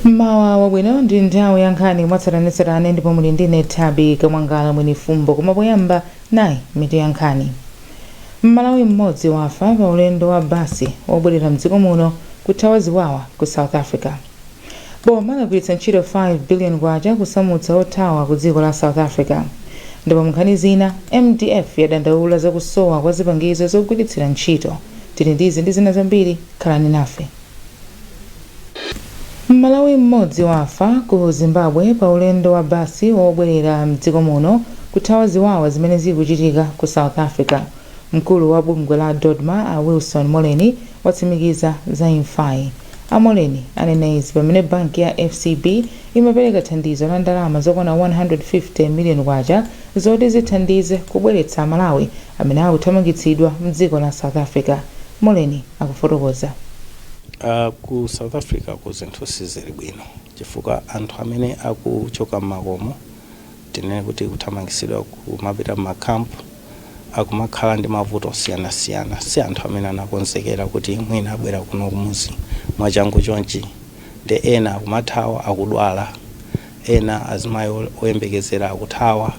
Mmawa wabwino. Ndi nthawi ya nkhani mwatsatanetsatane ndipo muli ndine Thabi Kamwangala Mwini Fumbo. Koma poyamba, nayi mitu ya nkhani. Mmalawi mmodzi wafa pa ulendo wa basi wobwerera mdziko muno kuthawa ziwawa ku South Africa. Boma lagwiritsa ntchito 5 billion kwacha kusamutsa othawa ku dziko la South Africa. Ndipo munkhani zina, MDF yadandaula zakusowa kwa zipangizo zogwiritsira ntchito. Tili ndizi ndi zina zambiri, khalani nafe. Mmalawi mmodzi wafa ku Zimbabwe pa ulendo wa basi wobwerera mdziko muno kuthawa ziwawa zimene zikuchitika ku South Africa. Mkulu wa bungwe la DODMA, a Wilson Moleni, watsimikiza za imfayi. A Moleni anena izi pamene banki ya FCB imapereka thandizo la ndalama zokwana 150 million kwacha zoti zithandize kubweretsa Amalawi amene akuthamangitsidwa mdziko la South Africa. Moleni akufotokoza. Ku South Africa ku zinthu sizili bwino chifukwa anthu amene akuchoka mmakomo, tinene kuti kuthamangisidwa kumapita mmakampu, akumakhala ndi mavuto osiyanasiyana. Si anthu amene anakonzekera kuti mwina abwera kuno kumuzi mwachangu chonchi. Ndi ena akumathawa akudwala, ena azimayi oyembekezera akuthawa.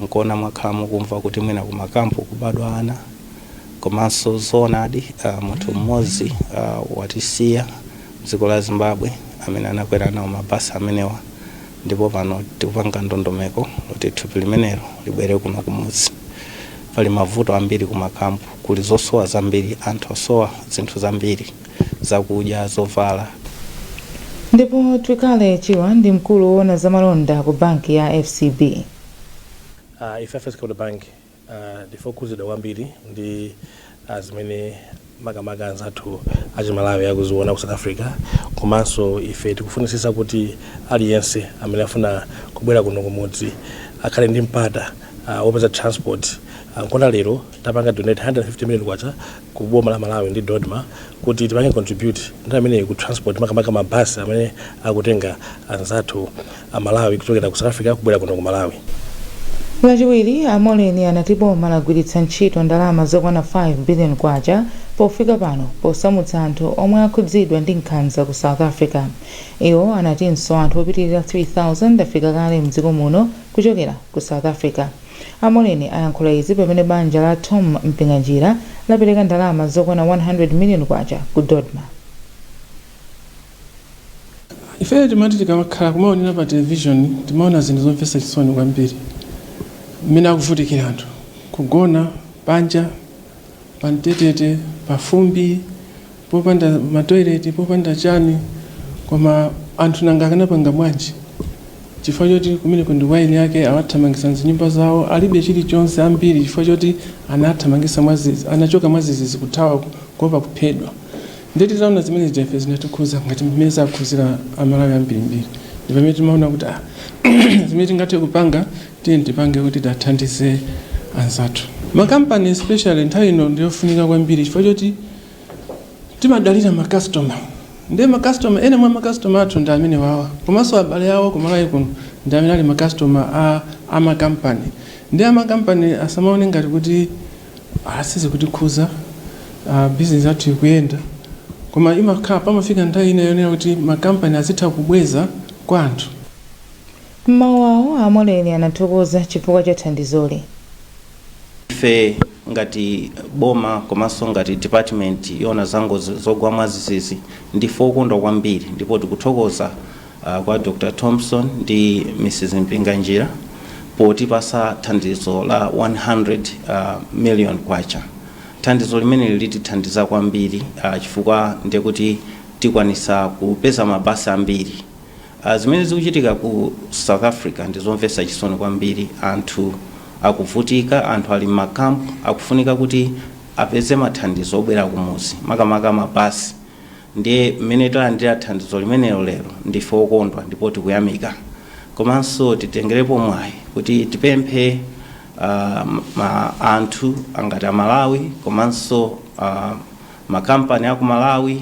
Nkuona mwakhala mukumva kuti mwina kumakampu kubadwa ana. Komanso zoonadi, munthu mmodzi watisiya mdziko la Zimbabwe amene anakwera nawo mabasi amenewa, ndipo pano tikupanga ndondomeko loti thupi limenelo libwere kuno kumudzi. Pali mavuto ambiri kumakampu, kuli zosowa zambiri, anthu osowa zinthu zambiri, zakudya, zovala. Ndipo Twikale Chiwa ndi mkulu woona zamalonda ku banki ya FCB. Ife First Capital Bank ndife okhuzidwa kwambiri ndi zimene makamaka anzathu achimalawi akuziona ku South Africa. Komanso ife tikufunisisa kuti aliyense amene afuna kubwera kuno kumudzi akhale ndi mpata wopeza transport. Nkona lero tapanga donate 150 million kwacha ku boma la Malawi ndi DODMA kuti tipange contribute nthawi imeneyi ku transport, makamaka mabasi amene akutenga anzathu amalawi kuchokera ku South Africa kubwera kuno ku Malawi. Lachiwiri, Amoleni anati boma lagwiritsa ntchito ndalama zokwana 5 billion kwacha pofika pano posamutsa anthu omwe akhudzidwa ndi nkhanza ku South Africa. Iwo anatinso anthu opitirira 3000 afika kale mdziko muno kuchokera ku South Africa. Amoleni ayankhula izi pamene banja la Tom Mpinganjira lapereka ndalama zokwana 100 million kwacha ku DODMA. Ife timati tikamakhala kumaonera pa television, timaona zinthu zomvetsa chisoni kwambiri, mmene akuvutikira anthu, kugona panja pamtetete, pafumbi, popanda matoilet, popanda chani. Koma anthu nanga akanapanga bwanji? Chifukwa choti kumeneko ndi waini yake, awathamangisa mzinyumba zawo, alibe chilichonse ambiri, chifukwa choti anathamangisa mwazizi, anachoka mwazizizi kuthawa kuopa kuphedwa. Ndeti taona zimene zija, ife zinatikhuza ngati mmene zakhuzira Amalawi ambirimbiri. Ndi pamene timaona kuti zimene tingathe kupanga, tiye tipange kuti tathandize anzathu. Makampani especially, nthawi ino ndiyofunika kwambiri chifukwa choti timadalira makastoma. Ndiye makastoma, ena mwa makastoma athu ndi amene wawa, komanso abale awo kumalawi kuno ndi amene ali makastoma a amakampani. Ndi amakampani asamaone ngati kuti asizi kutikhuza, business yathu ikuyenda, koma imakhala pamafika nthawi ina yonena kuti makampani azitha kubweza kwa anthu. Mmawu awo, Amoleni anathokoza chifukwa cha thandizoli. Ife ngati boma komanso ngati department yoona zangozi zogwa mwadzidzidzi, ndife okondwa kwambiri ndipo tikuthokoza kwa Dr Thompson ndi Mrs Mpinganjira potipasa thandizo la 100 million kwacha. Thandizo limeneli litithandiza kwambiri chifukwa ndiye kuti tikwanisa kupeza mabasi ambiri. Zimene zikuchitika ku South Africa ndizomvetsa chisoni kwambiri. Anthu akuvutika, anthu ali m'makampu, akufunika kuti apeze mathandizo obwera kumuzi, makamaka mabasi. Ndiye mmene talandira thandizo limenelo lero, ndife okondwa ndipo tikuyamika. Komanso titengerepo mwayi kuti tipemphe anthu angati Amalawi komanso makampani aku Malawi,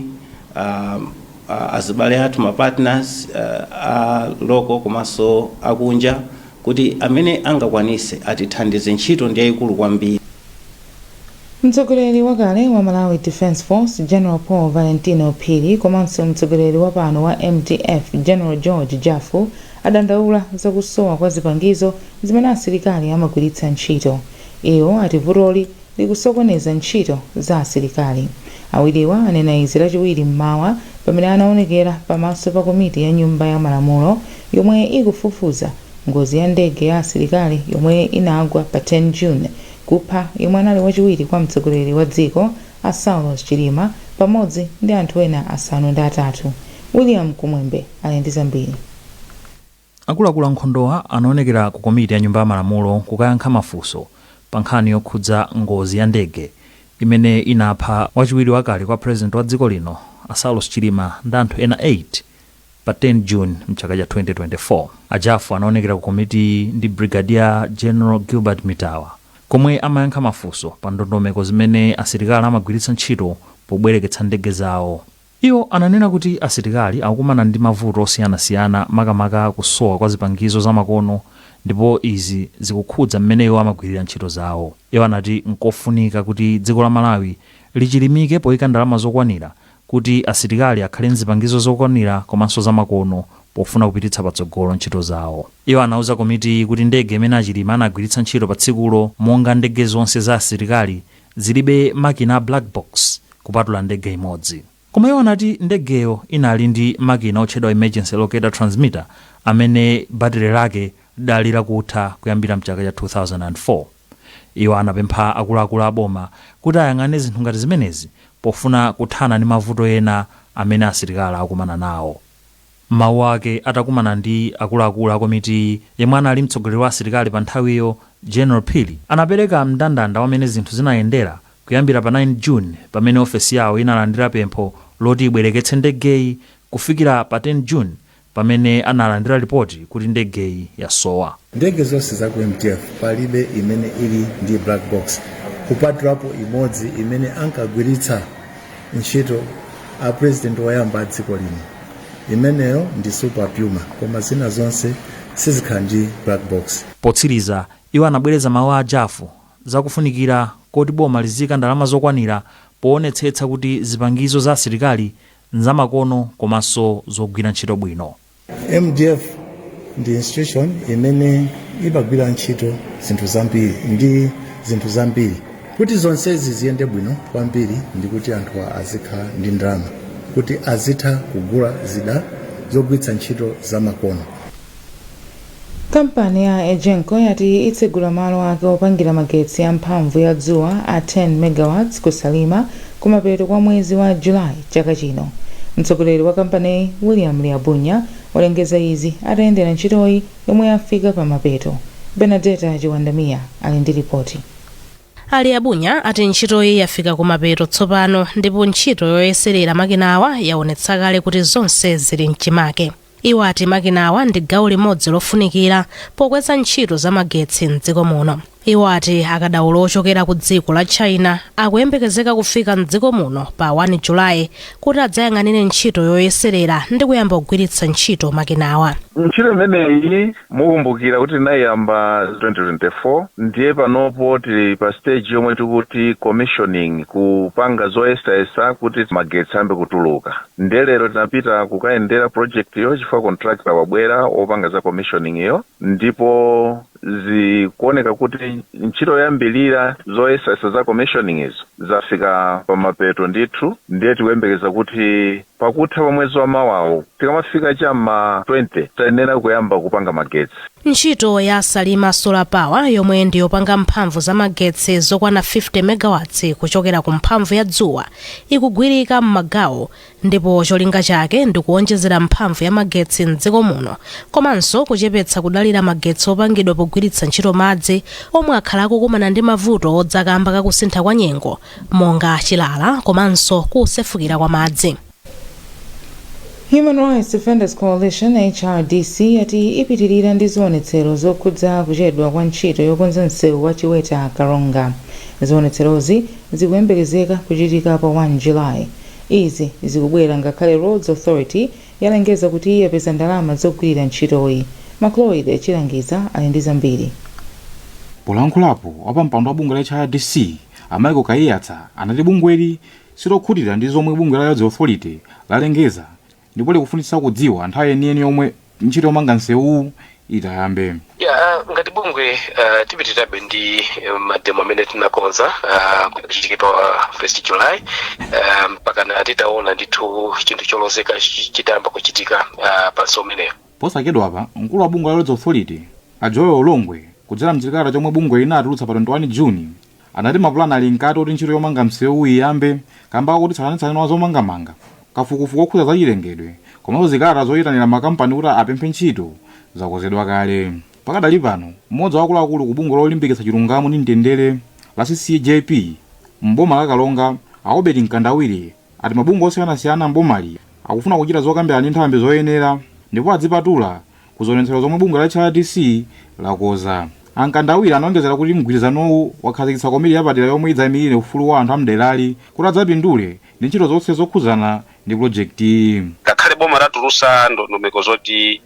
azibale athu, ma partners a local komanso akunja, kuti amene angakwanise atithandize. Ntchito ndi yayikulu kwambiri. Mtsogoleri wakale wa Malawi Defence Force, General Paul Valentino Phiri, komanso mtsogoleri wa pano wa MDF, General George Jaffu, adandaula zakusowa kwa zipangizo zimene asilikali amagwiritsa ntchito. Iwo ati vutoli likusokoneza ntchito za asilikali. Awiriwa anena izi Lachiwiri mmawa pamene anaonekera pamaso pa komiti ya Nyumba ya Malamulo yomwe ikufufuza ngozi ya ndege ya asilikali yomwe inagwa pa 10 June, kupha yemwe anali wachiwiri kwa mtsogoleri wa dziko a Saulos Chilima pamodzi ndi anthu ena 8. William Kumwembe ali ndi zambiri. Akuluakulu ankhondowa anaonekera ku komiti ya Nyumba ya Malamulo kukayankha mafunso pa nkhani yokhudza ngozi ya ndege imene inapha wachiwiri wakale kwa president wa dziko lino a Saulos Chilima ndi anthu ena 8 pa 10 June mchaka cha 2024. A Jaffu anaonekera ku komiti ndi Brigadier General Gilbert Mitawa, komwe amayankha mafunso pa ndondomeko zimene asilikali amagwiritsa ntchito pobwereketsa ndege zawo. Iwo ananena kuti asilikali akukumana ndi mavuto osiyanasiyana, makamaka kusowa kwa zipangizo zamakono, ndipo izi zikukhudza mmene iwo amagwirira ntchito zawo. Iwo anati nkofunika kuti dziko la Malawi lichilimike poyika ndalama zokwanira kuti asilikali akhale nzipangizo zokwanira komanso zamakono pofuna kupititsa patsogolo ntchito zawo. Iwo anauza komiti kuti ndege imene a Chilima anagwiritsa ntchito pa tsikulo, monga ndege zonse za asilikali, zilibe makina a black box kupatula ndege imodzi. Koma iwo anati ndegeyo inali ndi makina otchedwa emergency locator transmitter amene battery lake lidali lakutha kuyambira mchaka cha 2004. Iwo anapempha akuluakulu aboma kuti ayang'ane zinthu ngati zimenezi pofuna kuthana ndi mavuto ena amene asilikali akumana nawo. Mawu ake atakumana ndi akuluakulu a komiti, yemwe anali mtsogoleri wa asilikali pa nthawiyo, General Phiri, anapereka mndandanda wamene zinthu zinayendera kuyambira pa 9 June, pamene ofesi yawo inalandira pempho loti ibwereketse ndegeyi, kufikira pa 10 June, pamene analandira ripoti kuti ndegeyi yasowa. Ndege zonse za ku MDF palibe imene ili ndi black box kupatulapo imodzi imene ankagwiritsa ntchito a president woyamba a dziko lino. Imeneyo ndi Super Puma, koma zina zonse sizikhala ndi black box. Potsiriza, iwo anabwereza mawu a Jaffu zakufunikira koti boma lizika ndalama zokwanira poonetsetsa kuti zipangizo za asilikali nzamakono komanso zogwira ntchito bwino. MDF ndi institution imene imagwira ntchito zinthu zambiri ndi zinthu zambiri. Kuti zonsezi ziyende bwino kwambiri ndi kuti anthu azikhala ndi ndalama kuti azitha kugula zida zogwiritsa ntchito zamakono. Kampani ya EGENCO yati itsegula malo ake opangira magetsi amphamvu ya dzuwa a 10 megawatts ku Salima kumapeto kwa mwezi wa Julayi chaka chino. Mtsogoleri wa kampaniyi, William Liabunya, walengeza izi atayendera ntchitoyi yomwe yafika pa mapeto. Benadeta Chiwandamiya ali ndi ripoti. Ali Abunya ati ntchitoyi yafika kumapeto tsopano, ndipo ntchito yoyeserera makinawa yaonetsa kale kuti zonse zili mchimake. Iwo ati makinawa ndi gawo limodzi lofunikira pokweza ntchito za magetsi mdziko muno. Iwo ati akadaulo ochokera ku dziko la China akuyembekezeka kufika mdziko muno pa 1 Julayi kuti adzayang'anire ntchito yoyeserera ndi kuyamba kugwiritsa ntchito makinawa. Ntchito imeneyi mukumbukira kuti tinayiyamba 2024, ndiye panopo tili pa stage yomwe tikuti commissioning, kupanga zoyesayesa kuti magetsi ayambe kutuluka. Ndiye lero tinapita kukayendera project yo chifukwa contractor wabwera wopanga za commissioning iyo, ndipo zikuoneka kuti ntchito yoyambilira zoyesayesa za commissioning izo zafika pamapeto ndithu. Ndiye tikuyembekeza kuti pakutha pa mwezi wa mawawo, tikamafika cham'ma 20, tayenera kuyamba kupanga magetsi. Ntchito ya Salima Solar Power, yomwe ndiyopanga mphamvu za magetsi zokwana 50 megawatts kuchokera ku mphamvu ya dzuwa, ikugwirika m'magawo, ndipo cholinga chake ndikuwonjezera mphamvu ya magetsi mdziko muno komanso kuchepetsa kudalira magetsi opangidwa pogwiritsa ntchito madzi, omwe akhala akukumana ndi mavuto odzakamba kakusintha kwa nyengo monga chilala komanso kusefukira kwa madzi. Human Rights Defenders Coalition, HRDC, yati ipitirira ndi zionetsero zokhudza kuchedwa kwa ntchito yokonza msewu wa Chiweta Karonga. Zionetserozi zikuyembekezeka kuchitika pa 1 July. Izi zikubwera ngakhale Roads Authority yalengeza kuti yapeza ndalama zogwirira ntchitoyi. Macloyd Chilangiza ali ndi zambiri. Polankhulapo, wapampando wa bungwe la HRDC A Michael Kaiyatsa, anati bungweli silokhutira ndi zomwe bungwe la Roads Authority lalengeza ndipo likufunitsa kudziwa nthawi yeniyeni yomwe ntchito yomanga msewuwu itayambe. Ya, ngati bungwe tipitirabe ndi mademo amene tinakonza kuti tichitike pa 1 July mpaka titaona ndithu chinthu cholozeka chitayamba kuchitika pa msewu umeneyo. Posachedwapa, mkulu wa bungwe la Roads Authority, a Joel Longwe, kudzera mchikalata chomwe bungwe linatulutsa pa 21 Juni, anati mapulani ali mkati oti ntchito yomanga msewuwu iyambe kamba kakuti tsatanetsatane wa zomangamanga, kafukufuku okhudza zachilengedwe komanso zikalata zoyitanira makampani kuti apemphe ntchito zakonzedwa kale. Pakadali pano, mmodzi wa akuluakulu ku bungwe lolimbikitsa chilungamo ndi mtendere la CCJP mboma la Karonga, a Obert Mkandawire, ati mabungwe osiyanasiyana mbomali akufuna kuchita zokambirana ndi nthambi zoyenera ndipo adzipatula ku zionetsero zomwe bungwe la HRDC lakonza. A Mkandawire anaonjezera kuti mgwirizanowu wakhazikitsa komiti yapadera yomwe idzayimirire ufulu wa anthu amderali kuti adzapindule ndi ntchito zonse zokhudzana ndi pulojekitiyi. Ngakhale boma latulusa ndondomeko zoti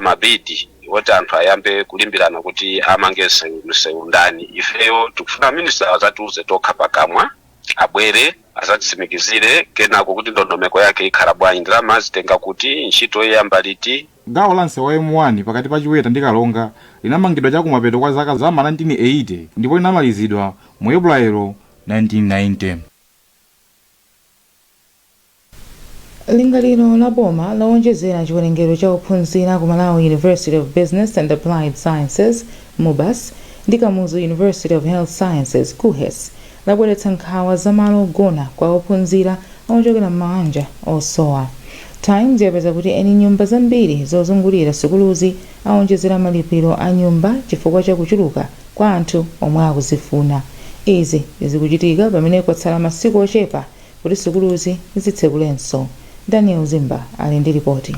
ma bid woti anthu ayambe kulimbirana kuti amange msewu ndani, ifeyo tikufuna minister azatiuze tokha pakamwa, abwere azatitsimikizire kenako kuti ndondomeko yake ikhala bwanji, ndalama zitenga kuti, ntchito iyamba liti. Gawo la msewu wa M1 pakati pa Chiweta ndi Karonga linamangidwa chakumapeto kwa zaka za ma 1980 ndipo linamalizidwa mu Epulayelo 1990. Lingaliro la boma lowonjezera chiwerengero cha ophunzira ku Malawi University of Business and Applied Sciences, MUBAS, ndi Kamuzu University of Health Sciences, KUHeS, labweretsa nkhawa za malo ogona kwa ophunzira ochokera m'mabanja osowa. Times yapeza kuti eni nyumba zambiri zozungulira sukuluzi awonjezera malipiro a nyumba chifukwa cha kuchuluka kwa anthu omwe akuzifuna. Izi zikuchitika pamene kwatsala masiku ochepa kuti sukuluzi zitsekulenso. Daniel Zimba ali ndi ripoti.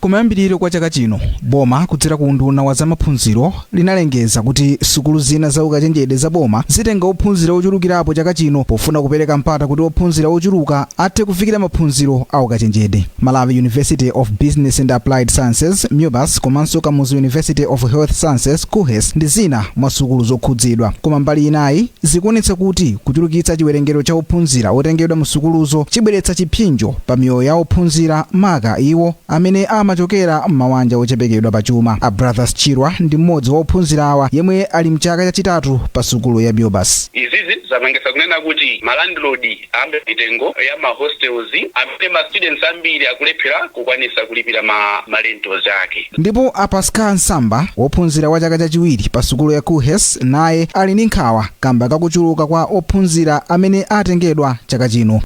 Kumayambiriro kwa chaka chino, boma kudzera ku unduna wa zamaphunziro linalengeza kuti sukulu zina za ukachenjede za boma zitenga ophunzira ochulukirapo chaka chino pofuna kupereka mpata kuti ophunzira ochuluka athe kufikira maphunziro a ukachenjede. Malawi University of Business and Applied Sciences, MUBAS, komanso Kamuzu University of Health Sciences, KUHeS, ndi zina mwa sukulu zokhudzidwa. Koma mbali inayi, zikuonetsa kuti kuchulukitsa chiwerengero cha ophunzira otengedwa mu sukuluzo chibweretsa chipsinjo pa miyoyo ya ophunzira, maka iwo amene amachokera m'mabanja ochepekedwa pachuma. A Brothers Chirwa ndi mmodzi wa ophunzira awa yemwe ali mchaka chachitatu pa sukulu ya MUBAS. Izizi zapangisa kunena kuti ma landlord ayambe mitengo ya ma hostels amene ma students ambiri akulephera kukwanisa kulipira ma rentals ake. Ndipo a Pascal Nsamba, wophunzira wa chaka chachiwiri pa sukulu ya KUHeS, naye ali ndi nkhawa kamba kakuchuluka kwa ophunzira amene atengedwa chaka chino.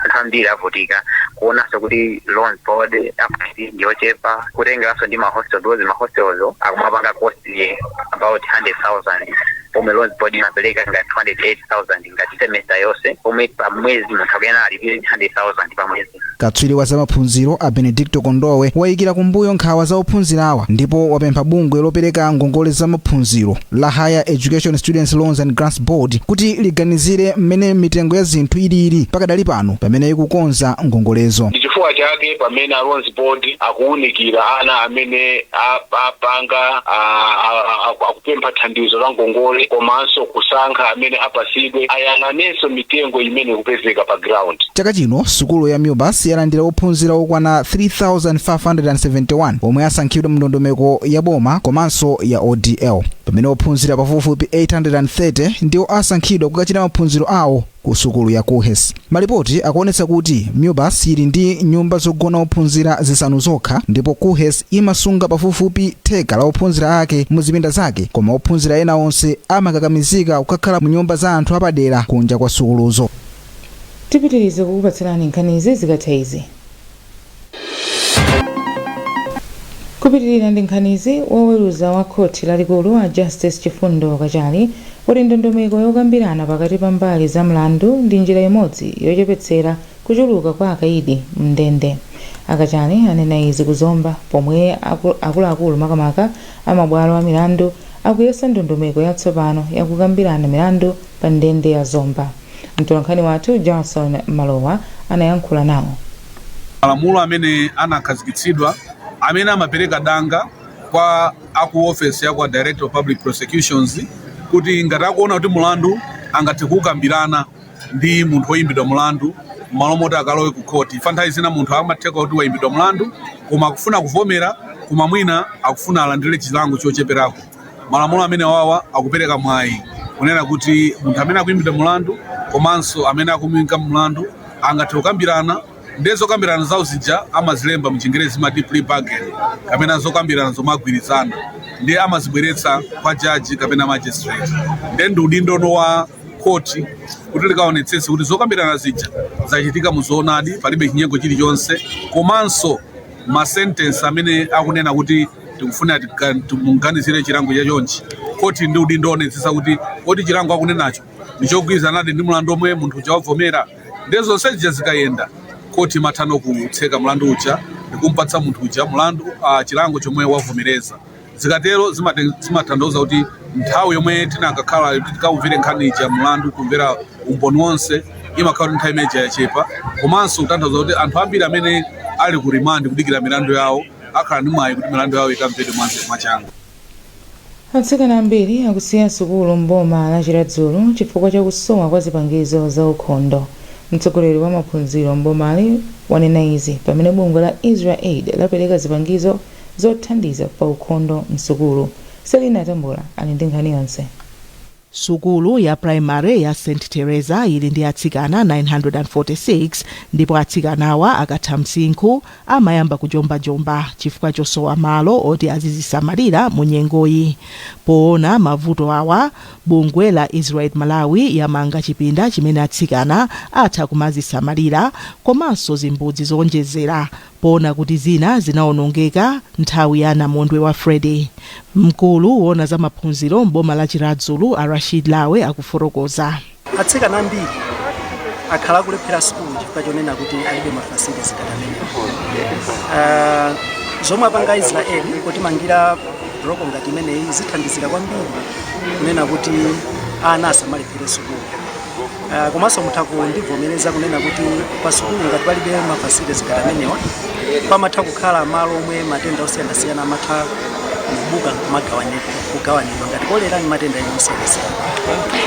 Anthu ambiri avutika kuonanso kuti loans board appetite ndi yochepa, kutengeranso ndi ma hostel, because ma hostels akumapanga cost about 100,000 pomwe loans board imapereka ngati 208,000 ngati semester yonse, pomwe pa mwezi munthu akuyenera alipire 100,000 pa mwezi. Katswiri wa zamaphunziro a Benedicto Kondowe wayikira kumbuyo nkhawa za ophunzirawa ndipo wapempha bungwe lopereka ngongole zamaphunziro la Higher Education Students Loans and Grants Board kuti liganizire mmene mitengo ya zinthu ilili pakadali pano pamene ikukonza ngongolezo. Ndi chifukwa chake pamene a Loans Board akuwunikira ana amene apanga akupempha thandizo la ngongole komanso kusankha amene apasidwe, ayang'anenso mitengo imene ikupezeka pa ground. Chaka chino sukulu ya MUBAS yalandira ophunzira okwana 3571 omwe asankhidwa mndondomeko ya boma komanso ya ODL, pamene ophunzira pafupifupi 830 ndiwo asankhidwa kukachita maphunziro awo ku sukulu ya KUHeS. Malipoti akuonetsa kuti MUBAS ili ndi nyumba zogona ophunzira zisanu zokha ndipo KUHeS imasunga pafupifupi theka la ophunzira ake mu zipinda zake, koma ophunzira ena onse amakakamizika kukakhala mu nyumba za anthu apadera kunja kwa sukuluzo. Tipitirize kukupatsirani nkhanizi zikatha izi. Kupitirira ndi nkhanizi, woweruza wa khoti lalikulu a Justice Chifundo Kachali wati ndondomeko yokambirana pakati pa mbali za mlandu ndi njira imodzi yochepetsera kuchuluka kwa akaidi m'ndende. A Kachali anena izi ku Zomba pomwe akuluakulu makamaka a mabwalo a milandu akuyesa ndondomeko yatsopano yakukambirana milandu pa ndende ya Zomba. Mtolankhani wathu Jarson Malowa anayankhula nawo. Malamulo amene anakhazikitsidwa amene amapereka danga kwa aku office ya kwa Director of Public Prosecutions kuti ngati akuona kuti mulandu Angathe kukambirana ndi munthu woyimbidwa mulandu m'malo moti akalowe ku khoti. Ifa nthawi zina munthu amatheka kuti wayimbidwa mulandu koma akufuna kuvomera, koma mwina akufuna alandire chilango chocheperako. Malamulo amene wawa akupereka mwayi kunena kuti munthu amene akuyimbidwa mulandu komanso amene akumuyimba mulandu angathe kukambirana. Ndiye zokambirana zawo zija amazilemba mchingerezi mati plea bargain kapena zokambirana zomagwirizana, ndiye amazibweretsa kwa jaji kapena magistrate. Ndiye ndi udindo wa khoti kuti likaonetsetse kuti zokambirana zija zachitika muzoonadi, palibe chinyengo chilichonse, komanso ma sentence amene akunena kuti tikufuna timuganizire chilango chachonchi, khoti ndi udindo onetsetsa kuti kodi chilango akunenacho ndichogwirizanadi ndi mlandu omwe munthu uja wavomera. Ndiye zonse zija zikayenda, khoti imatha kutseka mlandu uja ndikumpatsa munthu uja mlandu chilango chomwe wavomereza. Zikatero zimatanthauza kuti nthawi yomwe tinakakhala kuti tikamvere nkhani ija mlandu, kumvera umboni wonse, imakhala kuti nthawi imeneja yachepa, komanso kutanthauza kuti anthu ambiri amene ali ku remand kudikira milandu yawo akhala ndi mwayi kuti milandu yawo ikamvedwe mwachangu. Atsikana ambiri akusiya sukulu mboma la Chiradzulu chifukwa chakusowa kwa zipangizo za ukhondo. Mtsogoleri wa maphunziro mbomali wanena izi pamene bungwe la Israel Aid lapereka zipangizo zothandiza pa ukhondo msukulu. Selina Tambula ali ndi nkhani yonse. Sukulu ya primary ya St Teresa ili ndi atsikana 946, ndipo atsikanawa akatha msinkhu amayamba kujombajomba chifukwa chosowa malo oti azizisamalira mu nyengoyi. Poona mavuto awa, bungwe la Israel Malawi yamanga chipinda chimene atsikana atha kumazisamalira komanso zimbudzi zowonjezera, poona kuti zina zinawonongeka nthawi ya namondwe wa Freddy. Mkulu wona za maphunziro mboma la Chiradzulu, a Rashid Lawe, akufotokoza. Atsikana ambiri akhala akulephera sukulu chifukwa chonena kuti alibe ma facilities ngati amenewa. Zomwe apanga Israeli kutimangira block ngati imeneyi zithandizira kwambiri kunena kuti ana asamalephere sukulu. Komanso mutha kundivomereza kunena kuti pa sukulu ngati palibe ma facilities ngati amenewa, pamatha kukhala malo omwe matenda osiyanasiyana amatha kubuka kugawanidwa ngati kolera ndi matenda ena osiyanasiyana.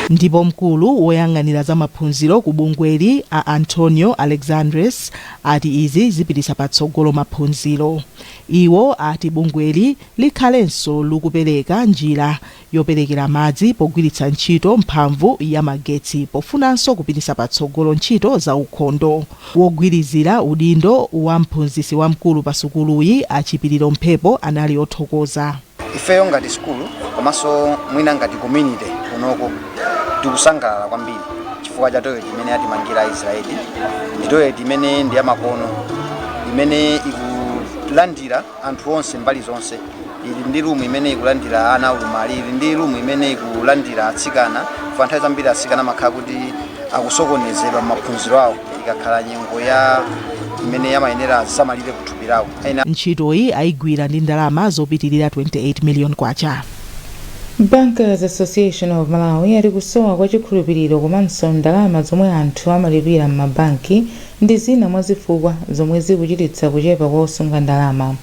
Ndipo mkulu woyang'anira za maphunziro ku bungweli, a Antonio Alexandres, ati izi zipititsa patsogolo maphunziro. Iwo ati bungweli likhalenso likupereka njira yoperekera madzi pogwiritsa ntchito mphamvu ya magetsi, pofunanso kupititsa patsogolo ntchito za ukhondo. Wogwirizira udindo wa mphunzitsi wamkulu pa sukuluyi, Achipiriro Mphepo, anali othokoza. Ifeyo ngati sukulu komanso mwina ngati community kunoko tikusangalala kwambiri chifukwa cha toilet imene atimangira Israeli. Ndi toilet imene ndi yamakono, imene ikulandira anthu onse mbali zonse. Ili ndi room imene ikulandira ana aulumali, ili ndi room imene ikulandira atsikana. Fa nthawi zambiri atsikana amakhala kuti akusokonezedwa m'maphunziro awo ikakhala nyengo ya imene yamayenera azisamalire kuthupi lawo. Ena Ntchitoyi ayigwira ndi ndalama zopitirira 28 million kwacha. Bankers Association of Malawi yati kusowa kwa chikhulupiriro komanso ndalama zomwe anthu amalipira m'mabanki ndi zina mwa zifukwa zomwe zikuchititsa kuchepa kwa osunga ndalama.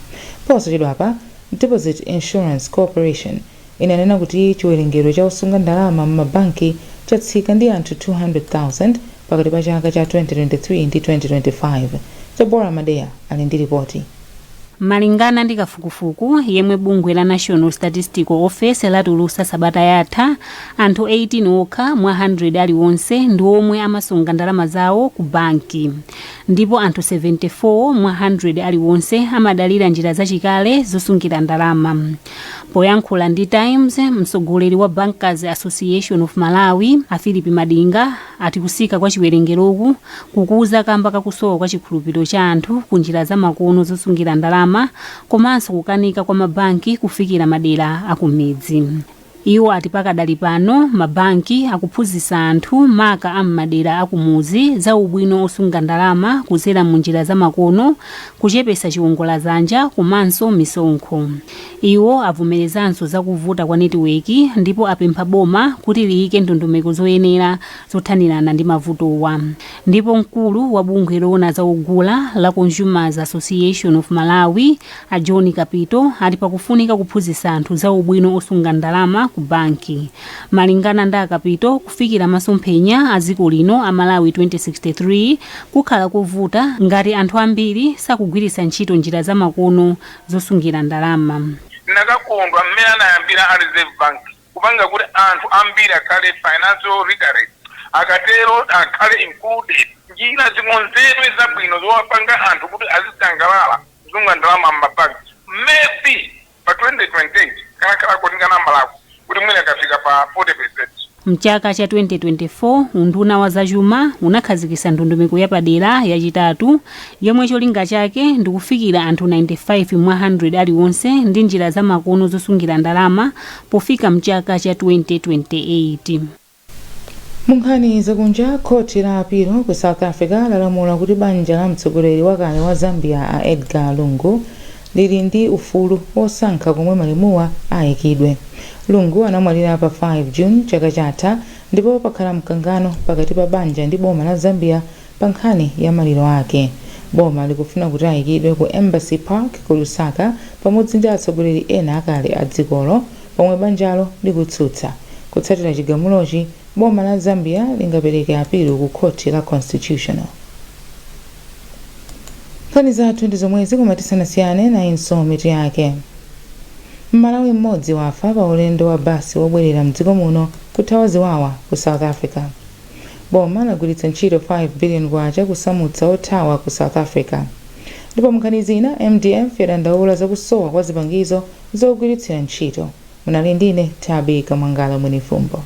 Posachedwapa, Deposit Insurance Corporation inanena kuti chiwerengero cha osunga ndalama m'mabanki chatsika ndi anthu 200,000 pakati pa chaka cha 2023 ndi 2025. Deborah Madeya ali ndi ripoti. Malingana ndi kafukufuku yemwe bungwe la National Statistical Office latulutsa sabata yatha, anthu 18 okha mwa 100 aliwonse ndi omwe amasunga ndalama zawo ku banki, ndipo anthu 74 mwa 100 aliwonse amadalira njira zachikale zosungira ndalama. Poyankhula ndi Times, mtsogoleri wa Bankers Association of Malawi, a Philip Madinga, ati kusika kwa chiwerengeroku kukuza kamba kakusowa kwa chikhulupiriro cha anthu ku njira zamakono zosungira ndalama komanso kukanika kwa mabanki kufikira madera akumidzi. Iwo ati pakadali pano mabanki akuphunzitsa anthu, maka am'madera akumudzi, za ubwino osunga ndalama kudzera mu njira zamakono, kuchepetsa chiwongoladzanja komanso misonkho. Iwo avomerezanso zakuvuta kwa netiweki ndipo apempha boma kuti liyike ndondomeko zoyenera zothanirana ndi mavutowa. Ndipo mkulu wa bungwe loona za ogula la Consumers Association of Malawi, a John Kapito, ati pakufunika kuphunzitsa anthu za ubwino osunga ndalama. ku banki. Malingana ndi a Kapito, kufikira masomphenya a dziko lino a Malawi 2063 kukhala kovuta ngati anthu ambiri sakugwiritsa ntchito njira zamakono zosungira ndalama. Ndinakakondwa mmene anayambira a Reserve Bank kupanga kuti anthu ambiri akhale financial literate, akatero akhale included, njira zikonzedwe zabwino zowapanga anthu kuti azisangalala kusunga ndalama m'mabanki, maybe pa 2028 kanakhala kuti kanambalako kuti mwina kafika pa 40%. Mchaka cha 2024, unduna wa zachuma unakhazikitsa ndondomeko yapadera yachitatu yomwe cholinga chake ndikufikira anthu 95 mwa 100 aliwonse ndi njira zamakono zosungira ndalama pofika mchaka cha 2028. Mu nkhani zakunja, khoti la apilo ku South Africa lalamula kuti banja la mtsogoleri wakale wa Zambia a Edgar Lungu lili ndi ufulu wosankha komwe malemuwa ayikidwe. Lungu anamwalira pa 5 June chaka chatha ndipo pakhala mkangano pakati pa banja ndi boma la Zambia pa nkhani ya maliro ake. Boma likufuna kuti ayikidwe ku Embassy Park ku Lusaka pamodzi ndi atsogoleri ena akale a dzikolo, pomwe banjalo likutsutsa. Kutsatira chigamulochi, boma la Zambia lingapereke apilu ku khoti la Constitutional. Nkhani zathu ndi zomwezi, koma tisanasiyane, nayinso mitu yake. Mmalawi mmodzi wafa pa ulendo wa basi wobwerera mdziko muno kuthawa ziwawa ku South Africa. Boma lagwiritsa ntchito 5 billion kwacha kusamutsa othawa ku South Africa. Ndipo munkhani zina, MDF yadandaula zakusowa kwa zipangizo zogwiritsira ntchito. Munali ndine Tabi Kamwangala Mwenifumbo.